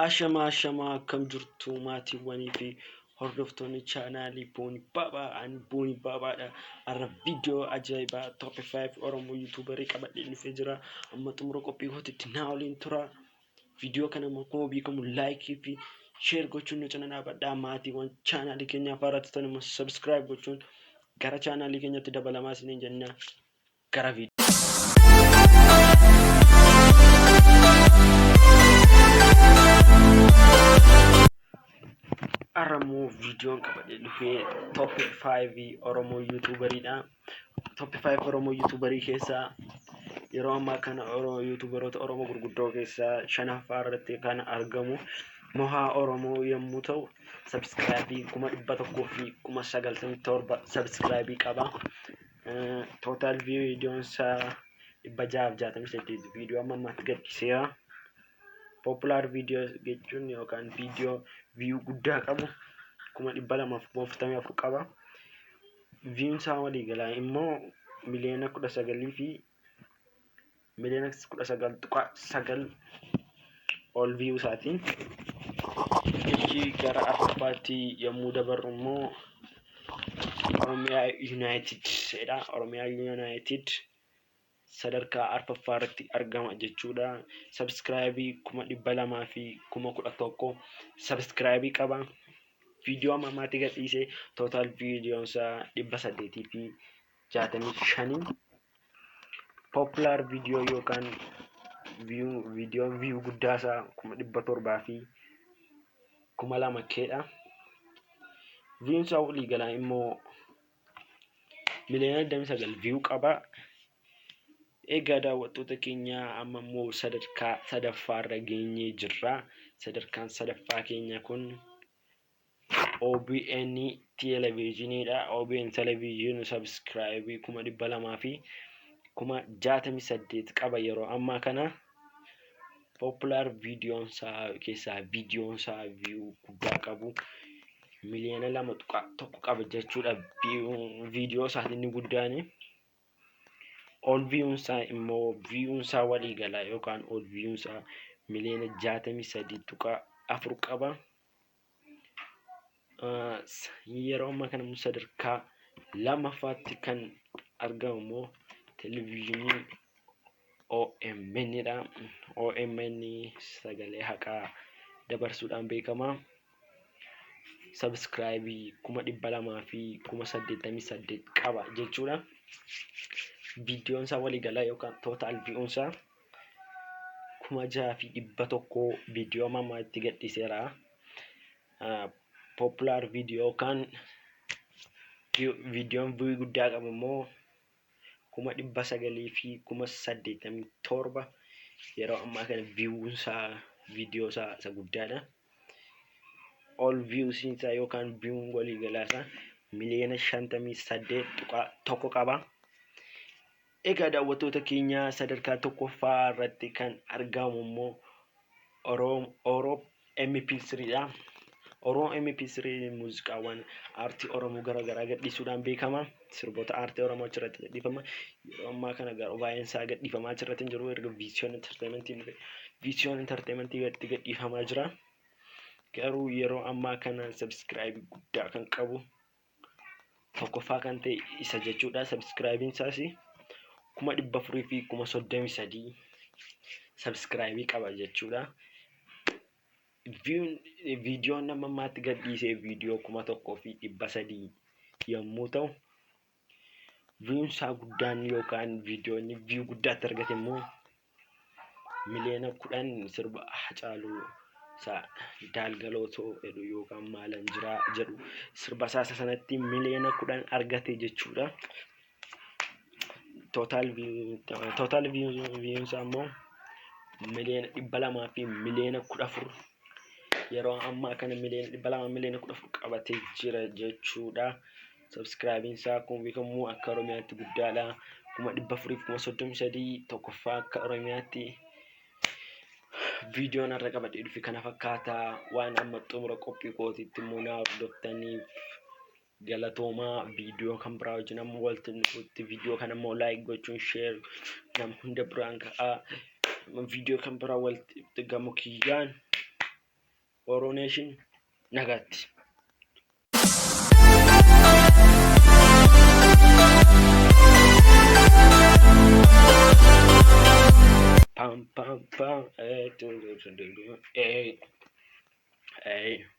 Ashamaa ashamaa, akkam jirtu maatiiwwanii fi hordoftoonni chaanaalii Boonii Baabaa? Ani Boonii Baabaadha. Har'a viidiyoo ajaa'ibaa top 5 Oromoo YouTuberii qabadhee dhufee jira. Amma xumura qophii kootiitti naa waliin tura. Viidiyoo kana immoo akkuma beekamu likeii fi share gochuun nu cina dhaabadhaa. Maatiiwwan chaanaalii keenyaaf haaraa ta'an immoo subscribe gochuun gara chaanaalii keenyatti dabalamaa isiniin jenna. Gara viidiyoo. Har'a immoo viidiyoon qabadhee dhufee top 5 Oromoo YouTuberiidha. Top 5 Oromoo YouTuberii keessaa yeroo ammaa kana YouTuberoota Oromoo gurguddoo keessaa shanaffaa irratti kan argamu Mohaa Oromoo yommuu ta'u, subscribe 197,000 subscribe qaba. Total viidiyoon isaa 668 viidiyoo amma ammaatti gadhiiseera. Popular viidiyoo jechuun yookaan viidiyoo view guddaa qabu 244,000 qaba. View'n isaa waliigalaa immoo miliyoona 19 fi miliyoona 19.9 ol view isaatiin. Ichi gara arfaffaatti yommuu dabarru immoo Oromiyaa United jedha. Oromiyaa United sadarkaa arfaffaa irratti argama jechuudha. Subscribe 211,000 subscribe qaba. Viidiyoo amma ammaatti gadhiise total viidiyoon isaa 865. Popular viidiyoo yookaan viidiyoon view guddaa isaa 702,000 keedha. View'n isaa waliigalaa immoo miliyoona 29 view qaba. Egaa daawwattoota keenya, amma immoo sadarkaa sadaffaarra geenyee jirra. Sadarkaan sadaffaa keenya kun OBN televezyiiniidha. OBN televezyiinii subscribe 268,000 qaba yeroo ammaa kana. Popular viidiyoon isaa keessaa viidiyoon isaa view guddaa qabu miliyoona 2.1 qaba jechuudha. Viidiyoo isaatiin inni guddaan. Ol view'n isaa immoo, view'n isaa waliigalaa yookaan ol view'n isaa miliyoona 63.4 qaba. Yeroo ammaa kana immoo sadarkaa lammaffaatti kan argamu immoo televezyiinii OMN dha. OMN sagalee haqaa dabarsuudhaan beekama. Subscribe 288,000 qaba jechuudha. Viidiyoon isaa waliigalaa yookaan total view'n isaa 6100 viidiyoo amma ammaa itti gadhiiseera. Popular viidiyoo yookaan viidiyoon view guddaa qabu immoo 987,000 yeroo ammaa kana view'n isaa viidiyoo isaa isa guddaadha. All views isaa yookaan view'n waliigalaa isaa miliyoona 58.1 qaba. Egaa daawwattoota keenya, sadarkaa tokkoffaa irratti kan argamu immoo Oro MP3 dha. Oro MP3 muuziqaawwan aartii Oromoo garaagaraa gadhiisuudhaan beekama. Sirboota aartii Oromoo achirratti gadhiifama. Yeroo ammaa kana garuu baay'een isaa gadhiifamaa achirratti hin jiru. Erga Vision Entertainment Vision Entertainment irratti gadhiifamaa jira. Garuu yeroo ammaa kana subscribe guddaa kan qabu tokkoffaa kan ta'e isa jechuudha. Subscribe'n isaas 433,000 subscribe qaba jechuudha. Viidiyoon nama ammaatti gadhiisee viidiyoo 1300 yommuu ta'u, view'n isaa guddaan yookaan viidiyoon view guddaatti argate immoo miliyoona 10 sirba Hacaaluu isa Daalgalootoo jedhu yookaan Maalan Jiraa jedhu sirba isaa isa sanatti miliyoona 10 argate jechuudha. Total view'n isaa immoo miliyoona 200 fi miliyoona 14, yeroo ammaa kana miliyoona 200 miliyoona 14 qabatee jira jechuudha. Subscribe'n isaa akkuma beekamu akka Oromiyaatti guddaadha. 433,000, tokkoffaa akka Oromiyaatti. Viidiyoon har'a qabadhee dhufe kana fakkaata. Waan amma xumura qophii kootiitti immoo na hordoftaniif galatoomaa. Viidiyoo kan biraa wajjin amma walitti dhufutti, viidiyoo kana immoo like gochuun share nama hunda biraan ga'a. Viidiyoo kan biraa walitti gamu kiyyaan. Oroneeshin nagaatti. Pam pam pam. Eh, tu, tu, tu, tu, tu. Eh, eh.